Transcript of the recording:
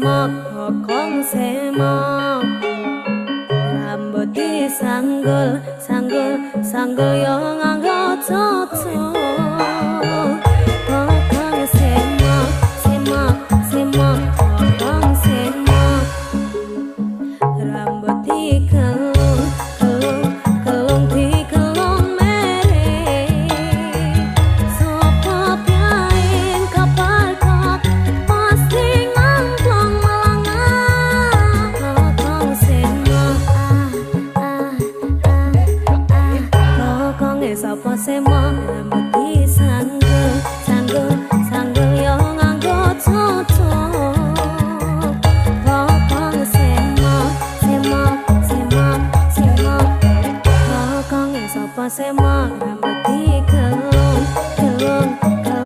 Semok, bokong semok. Rambut disanggul, sanggul, sanggul yo nganggo cocok.